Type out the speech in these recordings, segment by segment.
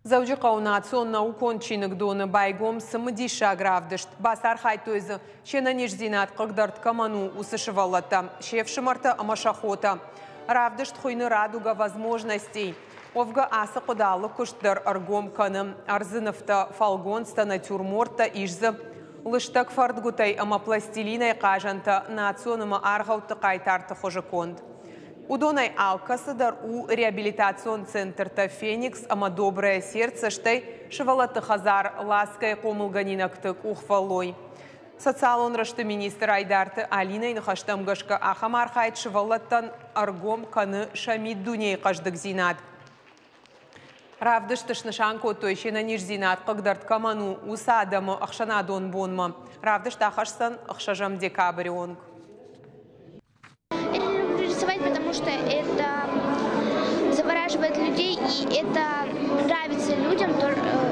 Дзӕуджыхъӕуы национ наукон чиныгдоны байгом цымыдисаг равдыст. Бацархайдтой дзы, се нӕниздзинад хъыгдӕрд кӕмӕн у, уыцы сывӕллӕттӕ, се фсымӕртӕ ӕмӕ сӕ хотӕ. Равдыст хуыйны «Радуга возможностей». Уӕвгӕ ацы хъуыды алы куыст дӕр ӕргом кӕны. Ӕрдзы нывтӕ, фӕлгонцтӕ, натюрморттӕ, ис дзы лыстӕг фӕрдгуытӕй ӕмӕ пластилинӕй хъазӕнтӕ, национ ӕмӕ аргъӕутты хъайтарты хуызы конд. Уыдонӕй алкӕцы дӕр у реабилитацион центртӕ «Феникс» ӕмӕ «Доброе сердце», стӕй сывӕллӕтты хӕдзар «Ласкӕ»-йы хъомылгӕнинӕгты къухфӕллой. Социалон рӕзты министр Айдарты Алинӕйы ныхӕстӕм гӕсгӕ ахӕм архайд сывӕллӕттӕн ӕргом кӕны сӕ миддунейы хъӕздыгдзинад. Равдыст снысан кодтой, се нӕниздзинад хъыгдӕрд кӕмӕн у, уыцы адӕмы ӕхсӕнадон бонмӕ. Равдыст ахӕсдзӕн 6 декабры онг. Я люблю рисовать, потому что это завораживает людей, и это нравится людям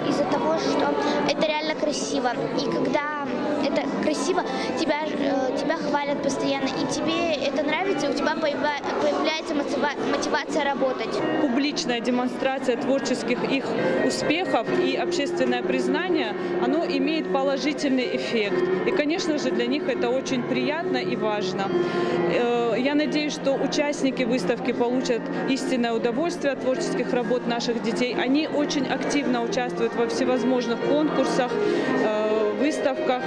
из-за того, что это реально красиво. И когда это красиво, тебя хвалят постоянно, и тебе это нравится, и у тебя появляется мотивация работать. Публичная демонстрация творческих их успехов и общественное признание, оно имеет положительный эффект. И, конечно же, для них это очень приятно и важно. Я надеюсь, что участники выставки получат истинное удовольствие от творческих работ наших детей. Они очень активно участвуют во всевозможных конкурсах, выставках.